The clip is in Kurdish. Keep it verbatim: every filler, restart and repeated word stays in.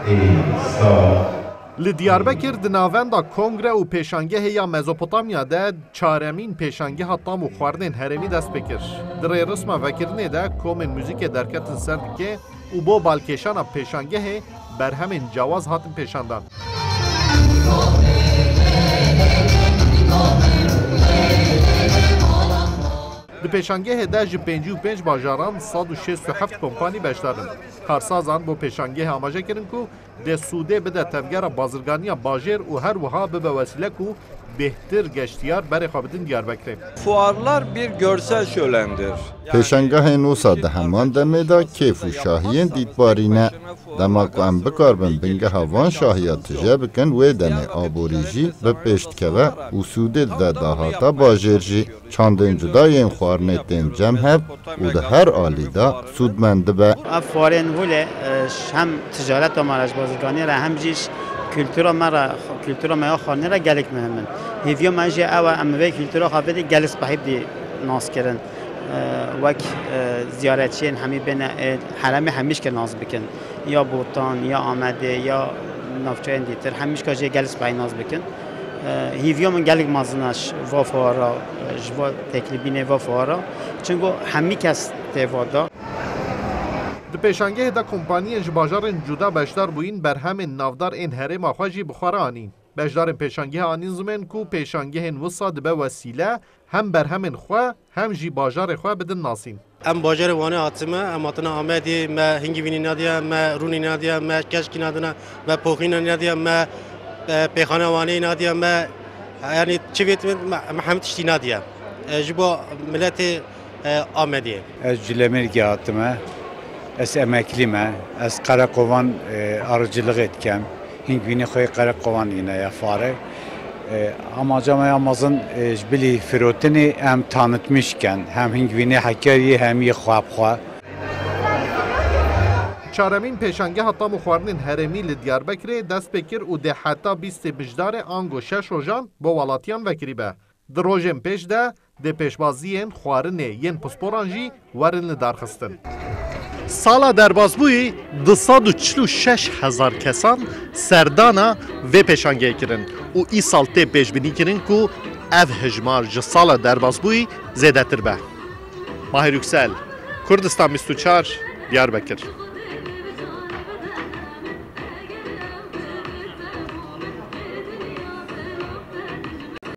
Li Diyarbekir di navenda kongre û pêşangehê ya Mezopotamya de çaremîn pêşangeha tam û xwarinên herêmî dest pê kir. Di rêrisma vekirinê de komên muzîkê derketin ser dikê û bo balkêşana pêşangehê berhemên cewaz hatin pêşandan. Di pêşangehê de ji pêncî û pênc bajaran sed û şêst û heft kompanî beşdar in. Karsazan bo pêşangehê amaje kirin ku dê sûdê bide tevgera bazirganiya bajêr û her wiha bibe wesîle ku bêhtir geştiyar berê xwe bidin Diyarbekirê. Fuarlar bir görsel şölendir. Pêşangehên wisa di heman demê de kêf û şahiyên dîtbarî ne. Dema ku em bikaribin bingeha van şahiya tije bikin, wê demê aborî jî bi pêş dikeve û sûdê dide dahata bajêr jî. Çandên cuda yên xwarinê tên cem hev û di her alî de sûdmend dibe. Ev fuarên hûlê, e, hem ticareta me re, ji bazirganiyê re, hem jî ji kultura me re, kultura me ya xwarinê re gelek muhim in. Hêviya me jî ew e, em vê kultura xwe bidî gelek spehî bidî naskirin. E, wek, e, ziyaretçiyên hemî bêne, e, herêmê hemîşkê nas bikin. Ya Botan, ya Amedê, ya navçeyên dîtir, hemîşka jê gelek spehî nas bikin. E, hêviya min gelek mezin e ji va fuara, ji va teklîbînê va fuara. Çimku hemî kes tê va da. Di pêşangehê de kompaniyên ji bajarên cuda beşdar bûyîn, berhemên navdar ên herêma xwe jî bi xwe re anîn. Beşdarên pêşangehê anîn zimên ku pêşangehên wisa dibe wesîle hem berhemên xwe hem jî bajarê xwe bidin nasîn. Em bajarê Wanê hatime, em hatine Amedê, me hingî vînî nadiye, me rûnî nadiye, me keşkî nadine, me poxînî nadiye, me, e, pêxane Wanê nadiye, me, yanî çi vêt me, me hemî tiştî nadiye. E, ji bo miletê, e, Amedê. Ez ji Lemirgê hatime. Ez emeklî me. Ez qereqovan, e, arıcılığı dikem. Hingvînê xwe yê qereqovan îne ya fare. E, amaca me ya mezin, e, ji bilî firotinê em tanitmiş ken. Hem hingvînê Hekeriyê hem yê xwe bi xwe. Çaremîn pêşangeha tam û xwarinên herêmî li Diyarbekirê dest pê kir û dê heta bîstê Bijdarê ango şeş rojan bo welatiyan vekirî be. Di rojên pêş de dê pêşbaziyên xwarinê yên pisporan jî werin lidarxistin. Sala derbasbûyî du sed û çil û şeş hezar kesan serdana vê pêşangeyê kirin û îsal tê pêşbînîkirin ku ev hejmar ji sala derbasbûyî zêdetir be. Mahir Yüksel, Kurdistan bîst û çar, Diyarbekir.